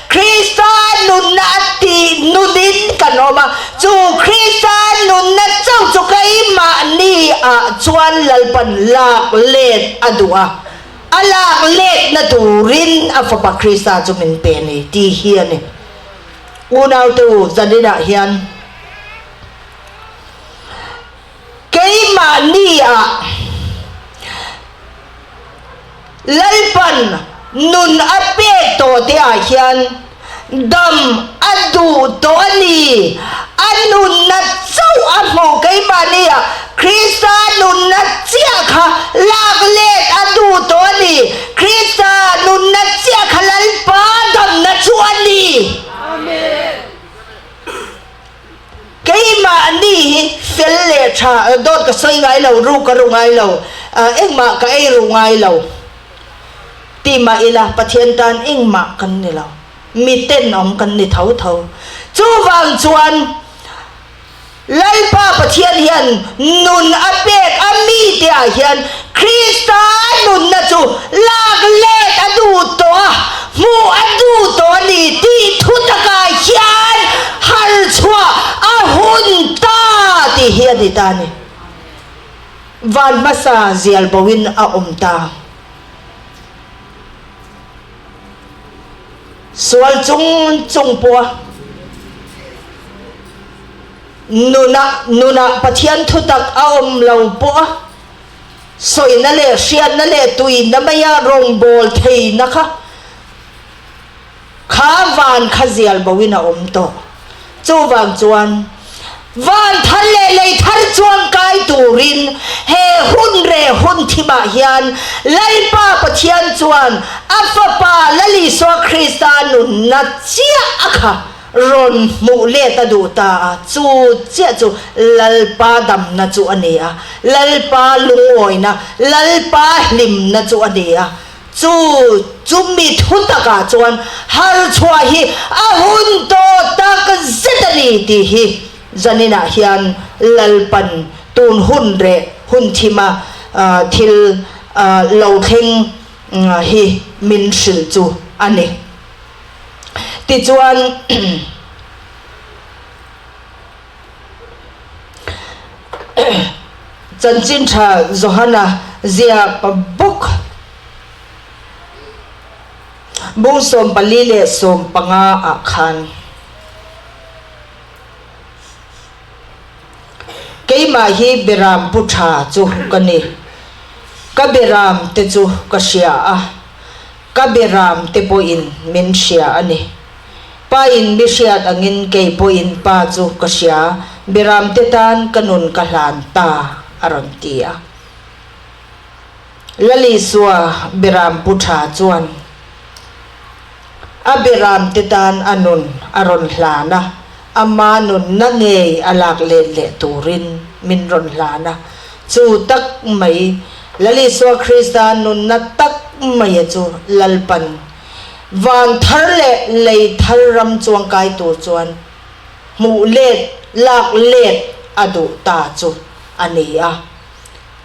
Krista nunna a tih nunin kan awm a. Chu Krista nunna chauh chu keimahni ah chuan Lalpan lak let a duh a. A lak letna turin a Fapa Krista chu min pe a ni tih hi a ni. Unaute u, zaninah hian keimahniah Lalpan nun a pek tawh te ah hian dam a duh tawh a ni. A nunna chauh a hmuh keimahniah Krista nunna chiah kha lak let a duh tawh a ni. Krista nunna chiah kha Lalpa damna chu a ni. Keimahni hi fel leh tha, dawt ka sawi ngai lo, ru ka ru ngai lo, engmah ka ei ru ngai lo ti mah ila Pathian tan engmah kan ni lo, mi tenawm kan ni tho tho. Chuvang chuan Lalpa Pathian hian nun a pek a mite ah hian Krista nunna chu lak let a duh tawh a, hmuh a duh tawh a ni tih thu takah hian harchhuah a hun ta tih hi a ni ta a ni. Van hmasa zial boin a awm ta. Sual chung chung pawha nunah nunah Pathian thutak a awm lo pawha sawina leh hriatna leh tuina maia rawngbâwl theihna kha kha van kha zial boin a awm tawh. Chuvang chuan van thar leh lei thar chuan kai turin he hun reh hun thimah hian Lalpa Pathian chuan a Fapa Lal Isua Krista nunna chiah a kha rawn hmuh let a duh ta a, chu chiah chu Lalpa damna chu a ni a, Lalpa lungawina, Lalpa hlimna chu a ni a. Chu chumi thu takah chuan harchhuah hi a hun tawh tak zet a ni tih hi zaninah hian Lalpan tun hun reh hun thima thil lo thleng hi min hrilh chu a ni. Tichuan. Chanchin tha Johana ziak bawk bung 14 leh 15 ah khan keimah hi beram pu tha chu ka ni, ka beram te chu ka hria a, ka beram te pawhin min hria a ni. Pa in mi hriat angin kei pawhin Pa chu ka hria, Beramte tan ka nun ka hlan ta, a rawn ti a. Lalisua Beram pu tha chuan a Beramte tan a nun a rawn hlan a, ama nunna ngei a lak let leh turin min rawn hlan a. Chu tak mai, Lalisua Krista nunna tak maia chu Lalpan. Van thar leh lei thar ram chuangkai tur chuan hmuh let, lak let a duh ta chu a ni a.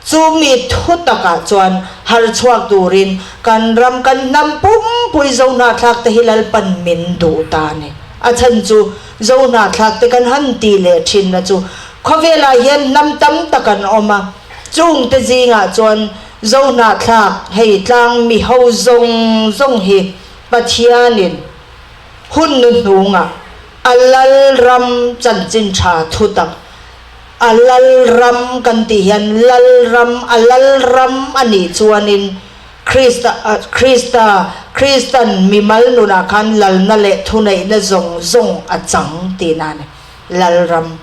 Chumi thu takah chuan har chhuak turin kan ram kan hnam pumpui Zohnahthlak te hi Lalpan min duh ta a ni. A chhan chu Zohnahthlak te kan han tih leh thinna chu khawvelah hian hnam tam tak an awm a, chungte zingah chuan Zohnahthlak hei tlang mi ho zawng zawng hi Pathianin hun nu hnungah a Lalram chanchin tha thu tak A lal ram kan tih hian lal ram, a lal ram a nih chuanin Krista, Krista, Kristan mimal nunah khan lalna leh thuneihna zawng zawng a chang tihna a ni. Lal ram.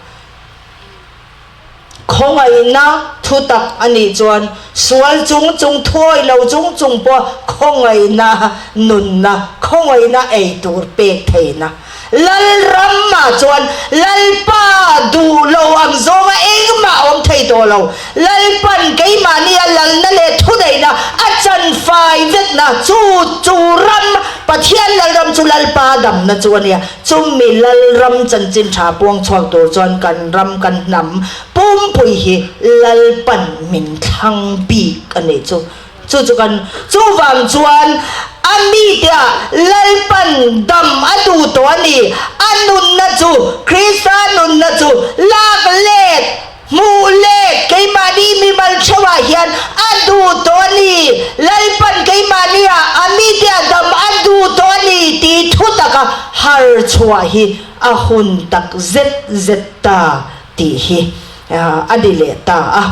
Khawngaihna thutak a nih chuan sual chung chung, thuawi lo chung chung pawha khawngaihna nunna, khawngaihna ei tur pek theihna. Lalramah chuan Lalpa duh lo ang zawnga engmah awm thei tawh lo. Lalpan keimahnia lalna leh thuneihna a chanfai vekna chu chu ram, Pathian Lalram chu Lalpa damna chu a nia. Chumi Lalram chanchin tha puang chhuak tur chuan kan ram kan hnam pumpui hi Lalpan min thlang bik a nih chu. Chu chu kan chuvang chuan a miteah Lalpan dam a duh tawh a ni. A nunna chu, Krista nunna chu lak let, hmuh let keimahni mimal theuhah hian a duh tawh a ni. Lalpan keimahniah a miteah dam a duh tawh a ni tih thu taka har chhuah hi a hun tak zet zet ta tih hi a ni leh ta a.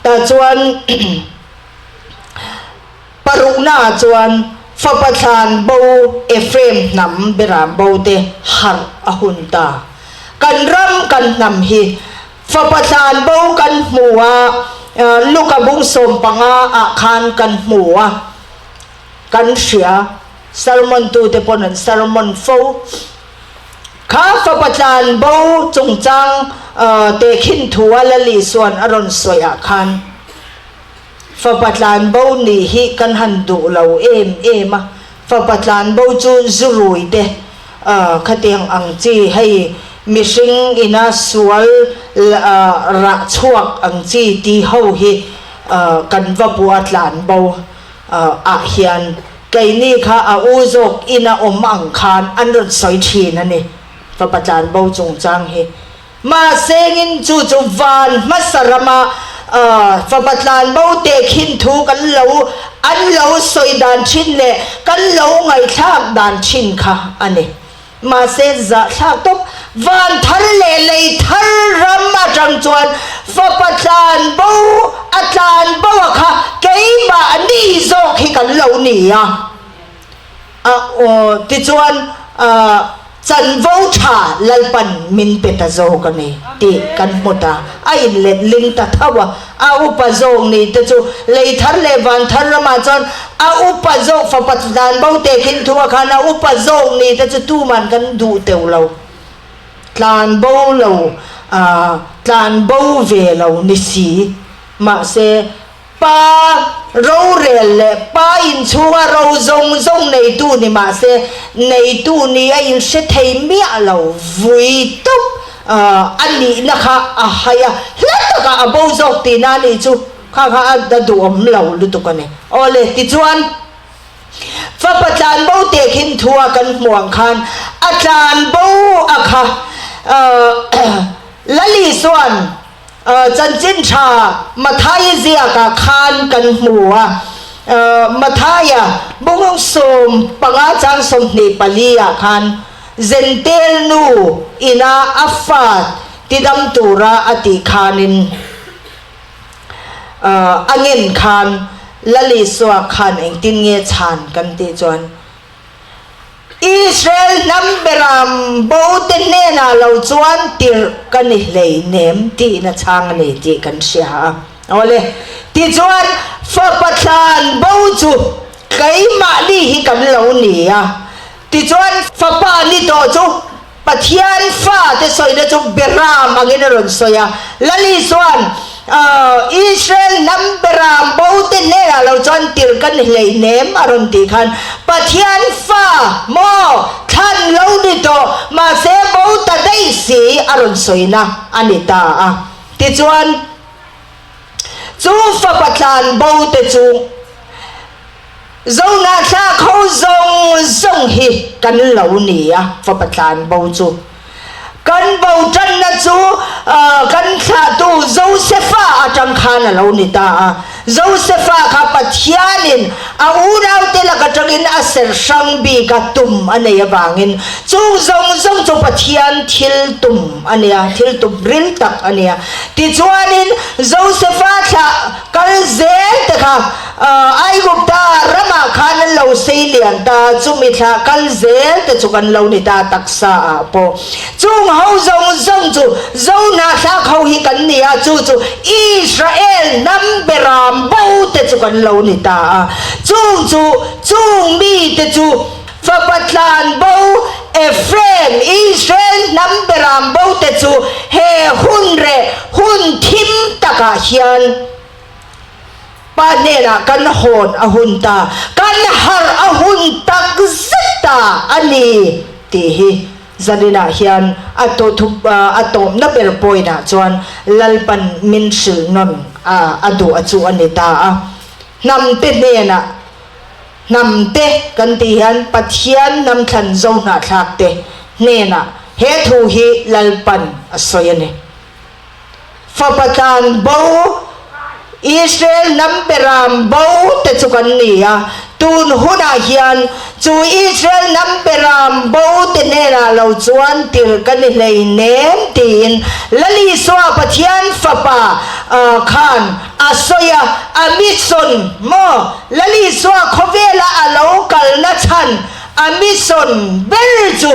Tah chuan. Paruknaah chuan fapa thlan bo Ephraim hnam beram bo te harh a hun ta. Kan ram kan hnam hi fapa thlan bo kan hmu a, Luka bung 15 ah khan kan hmu a, kan hria, sermon tute pawn an sermon fo. Kha fapa tlan bo chungchang tehkhin thu a Lali suan a rawn sawi ah khan, Fapa tlan bo nih hi kan han duh lo em em a, fapa tlan bo chu zu rui te khatiang ang chi hei mihring ina sual rah chhuak ang chi ti ho hi kan va bua tlan bo ah hian keini kha a u zawk ina awm ang khan an rawn sawi thin a ni fapa tlan bo chungchang hi. Mahsengin chu chu van hmasa rama fapa tlanbo tehkhin thu kan lo an lo sawi dan thin leh kan lo ngaihthlak dan thin kha a ni. Mahse zahthlak tawp van thar leh lei thar ram atang chuan fapa tlanbo a tlanbo a kha keimahni zawk hi kan lo ni a. A aw tichuan chanvo tha Lalpan min pe ta zawk a ni tih kan hmu ta. A inlet ling ta tho a, a upa zawk ni te chu lei thar leh van thar ramah chuan a upa zawk fapa dan bo te khin thu a khan a upa zawk ni te chu tuman kan duh teuh lo. Tlan bo lo, tlan bo ve lo ni si. Mahse. Pa rorel leh pa inchhunga ro zawng zawng neitu ni mah se, neitu ni a inhre thei miah lo vui tawp a nihna kha a hai a, hla takah a bo zawk tihna a nih chu kha kha a duhawm lo lutuk a ni. Awle, tichuan fapa tlan bo teh khin thu a kan hmuh ang khan a tlan bo a kha Lali chuan Chanchin tha Mathaia ziakah khan kan hmu a, Mathaia bung 15 chang 24 ah khan Zentel nu ina a fa tidam tura a tih khanin a ngen khan Lal Isua khan engtin nge chhan kan tih chuan Israel hnam beram bo te hnenah lo chuan tirh ka ni hleinem tihna chhang a ni tih kan hria a. Awle, tichuan fapa thlan bo chu keimahni hi kan lo ni a. Tichuan fapa ni tawh chu Pathian fate sawina chu beram angin a rawn sawi a. Lali chuan. Israel hnam beram bo te hnenah lo chuan tirh ka ni hleihnem a rawn tih khan Pathian fa maw thlan lo ni tawh mahse bo ta daih si a rawn sawina a ni ta a. Tichuan chu fapa tlan bo te chu Zohnahthlak ho zawng zawng hi kan lo ni a fapa tlan bo chu. Kan bo tanna chu kan thlahtu Josefa atang khan a lo ni ta a. Josefa kha Pathianin a unaute lak atangin a ser hrang bik a tum a nei avangin chung zawng zawng chu Pathian thil tum a nia, thil tum ril tak a nia. Tichuanin Josefa thlah kal zel te kha Aigupta ramah khan an lo sei lian ta, chumi thlah kal zel te chu kan lo ni ta taksa ah pawh. Chung ho zawng zawng chu Zohnahthlak ho hi kan ni a, chu chu Israel hnam beram bo te chu kan lo ni ta a. Chung chu chung mi te chu fapa tlan bo Ephraim, Israel hnam beram bo te chu he hun reh hun thim takah hian, Pa hnenah kan hawn a hun ta, kan harh a hun tak zet ta a ni tih hi zaninah hian a a tawpna ber point-ah chuan Lalpan min hrilh nawn a duh a chu a ni ta a. Hnamte hnenah hnamte kan tih hian Pathian hnamthlan zohnahthlakte hnenah he thu hi Lalpan a sawi a ni. Fapa tlan bo, Israel hnam beram bo te chu kan ni a, tun hunah hian chu Israel hnam beram bo te hnenah lo chuan tirh ka ni hleinem tiin Lal Isua Pathian Fapa khan a sawi a, a mission maw Lal Isua khawvela a lo kalna chhan a mission ber chu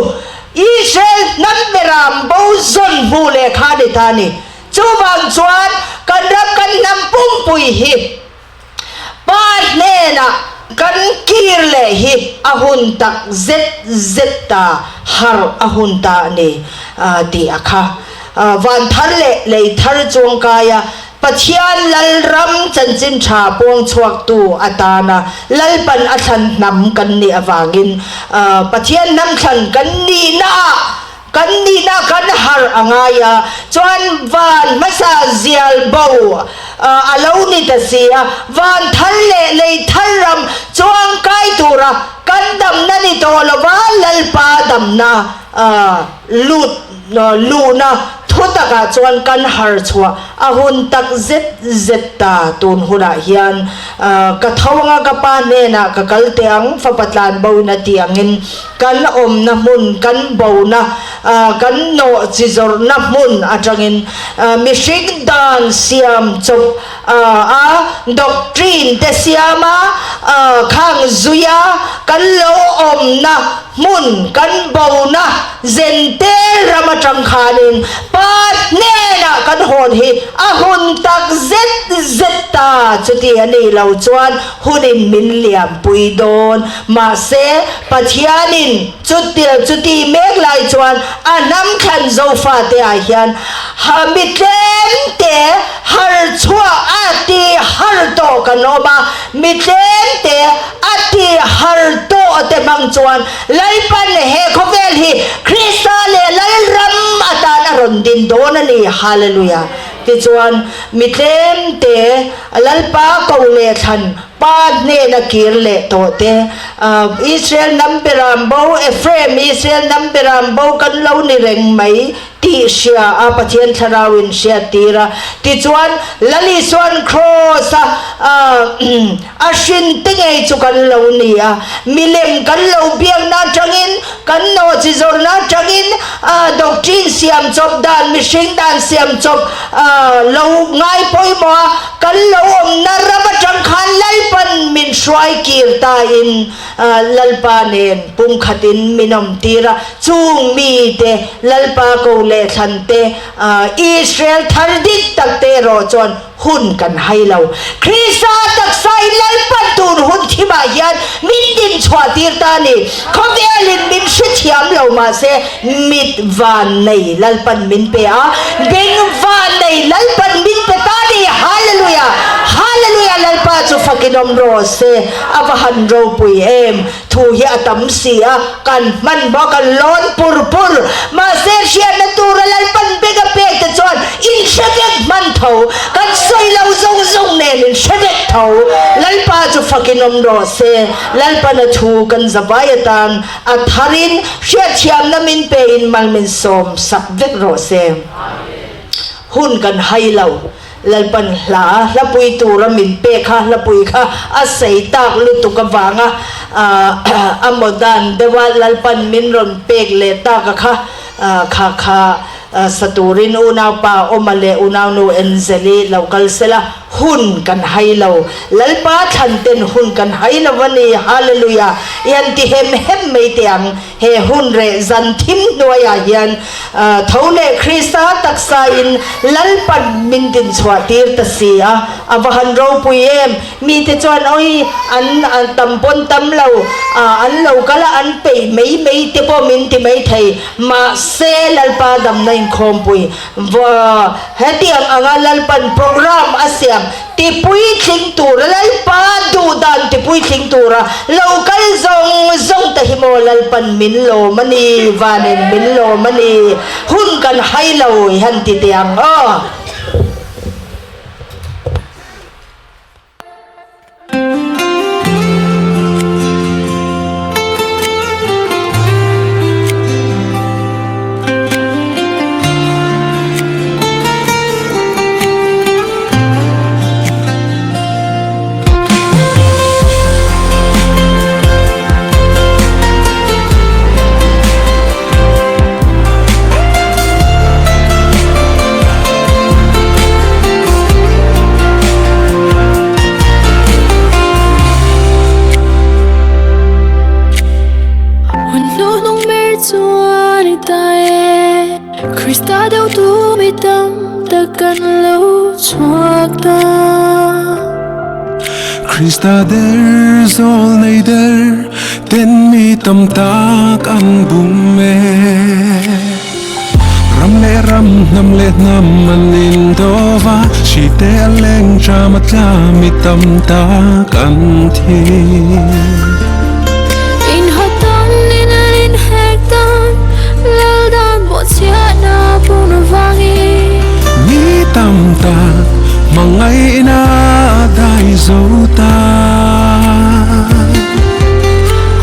Israel hnam beram bo zawn hmu leh kha ni ta ni. Chuvang chuan kan ram kan hnam pumpui hi Pa hnenah kan kir leh hi a hun tak zet zet ta, harh a hun ta a ni tih a kha. Van thar leh lei thar chuangkaia Pathian Lalram chanchin tha puang chhuaktu atana Lalpan a thlan hnam kan nih avangin Pathian hnam thlan kan nihnaah kan nihna kan harh a ngai a, chuan van hmasa zial bo a lo ni ta si a, van thar leh lei thar ram chuang kai tura kan damna ni tawh lova Lalpa damna lut Luhna thu takah chuan kan har chhuah a hun tak zet zet ta. Tun hunah hian ka tho anga ka pa hnenah ka kal teh ang, fapa tlan bo in a tih angin kan awmna hmun, kan bona, kan nawh chi zawrhna hmun atangin mihring dan siam chawp a doctrine te siam a khang zui a kan lo awmna Hmun kan bona Zentel ram atang khanin Pa hnenah kan hawn hi a hun tak zet zet ta, chuti a nih lo chuan hunin min liampui dawn. Mahse, Pathianin chutil chuti mek lai chuan a hnam thlan Zofate ah hian ha mi tlemte har chhuah a ti har tawh kan awm a, mi tlemte A ti har tawh te hmang chuan Lalpan he khawvel hi Krista leh Lalram atan a rawn din dawn a ni. Hallelujah! Tichuan, mi tlem te Lalpa ko leh thlan Pa hnena kir leh tawh te, Israel hnam beram bo, Ephraim, Israel hnam beram bo kan lo ni reng mai tih hria a Pathian Thlarau in hriat tir a. Tichuan, Lal Isuan Kraws a a hrin te ngei chu kan lo ni a, milem kan lo biakna atangin, kan nawhchi zawrhna atangin doctrine siam chawp dan, mihring dan siam chawp lo ngai pawimawh a, kan lo awmna ram atang khan Lalpan min hruai kir ta in Lalpa nen pumkhatin min awm tir a, chung mite Lalpa ko leh thlan te Israel thar dik tak te erawh chuan Hun kan hai lo. Krista taksa in Lalpan tun hun thimah hian min din chhuah tir ta a ni. Khawvelin min hrethiam lo mahse mit van nei Lalpan min pe a, beng van nei Lalpan min pe ta a ni. fakin awm rawh se, a va han ropui em! Thu hi a tam si a, kan hman bawk a lawn pur pur. Mahse hriatna tura Lalpan beng a pek te chuan in hre vek hman tho, kan sawi lo zawng zawng nen in hre vek tho. Lalpa chu fakin awm rawh se, Lalpan a thu kan zavai atan a tharin hriatthiamna min pein mal min sawm sak vek rawh se. Hun kan hai lo. Lalpan hla hlapui tura min pek kha hlapui kha a sei tak lutuk avanga a maw dan deuha Lalpan min rawn pek leh tak a kha kha kha sa turin unaupa Awma leh unaunu Angeli lo kal sela hun kan hai lo. Lalpa thlan ten hun kan hai lo a ni. Hallelujah! I han ti hem hem mai teh ang. He hun reh zan thim hnuaiah hian tho leh Krista taksain Lalpan min dinchhuah tir ta si a, a va han ropui em! Mite chuan awi an tam pawn tam lo, an lo kal a, an peih mai mai te pawh min ti mai thei. Mahse, Lalpa damna inkhawmpui hetiang anga Lalpan program a siam Tipuitling tura Lalpa duhdan tipuitling tura lo kal zawng zawng te hi maw Lalpan min lawm a ni, vanin min lawm a ni, hun kan hai lo i han ti teh ang aw. Hun hnuhnung ber chuan i ta e. Krista deuh tu mi tam tak kan lo chhuak ta. Krista der zawl nei der ten mi tam tak an bum e. Ram leh ram hnam leh hnam an indo va, hri te a leng tram a tla mi tam tak an thi. Inhawtan in an inhek dan, lal dan bawhchhiahna pun vangin. Mi tam tak hmangaihna a dai zo ta.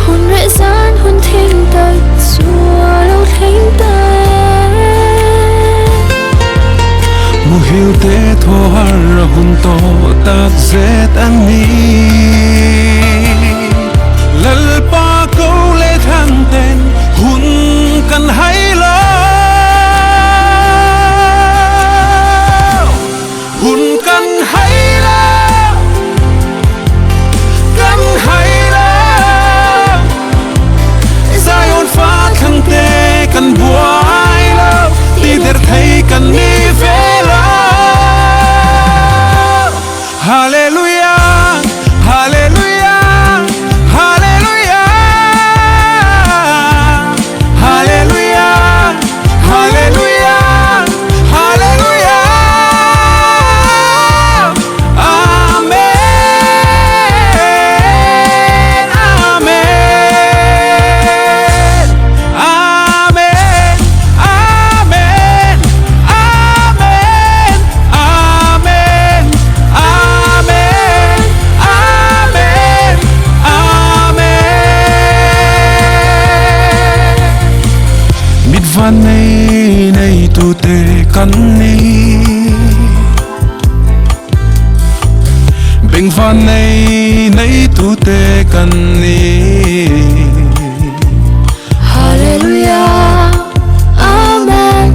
Hun reh zan hun thing tak chu a lo thleng ta e. Muhil te thaw har a hun tawh tak zet a ni. Lalpa ko leh thlan ten hun kan hai lo. Hun kan hai lo. Kan hai lo. Zion fa thlang te kan buai lo. Ti der thei kan ni ve lo. Hallelujah, Hallelujah, Hallelujah, Hallelujah, Hallelujah, Hallelujah, Amen, Amen, Amen, Amen, Amen, Amen, Amen, Amen, Amen. Mit van nei nei tu te kan ni. Beng van nei nei tu te kan ni. Hallelujah, Amen,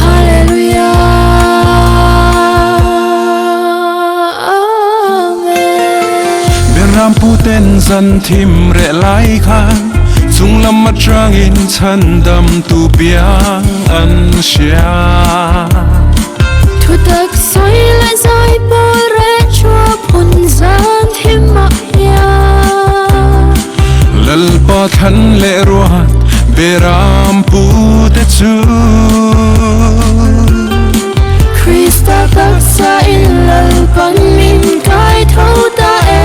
Hallelujah, Amen. Berampu ten zan thim reh lai khan chung lam atangin chhandam tu piang an hria. Thutak sawi leh zai pawl reh chhuak hun zan thim ah hian. Lalpa thlan leh ruat berampu te chu. Krista taksa in Lalpan min kai tho ta e.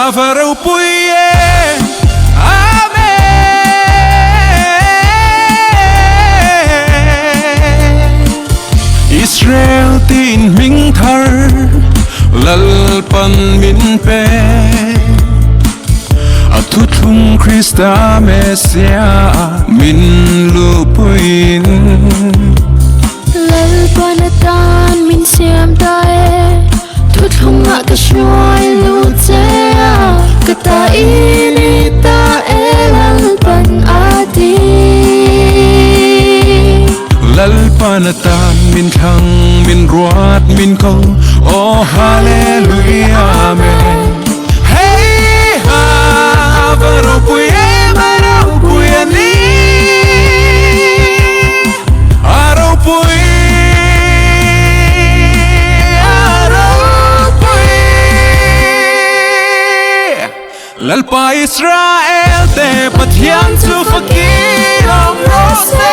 A va ropui e. Amen. Israel tiin hming thar Lalpan min pe. A thuthlung Krista Messiah min lupuiin. Lalpan atan min siam ta e, thuthlungah ka hruai lut che a, ka ta i ni ta e Lalpan a ti. Lalpan atan min thlang min ruat min ko, aw Hallelujah Amen. Hei ha a va ropui em a ropui a ni A ropui a ropui Lalpa Israel te Pathian chu fakir awm rawh se.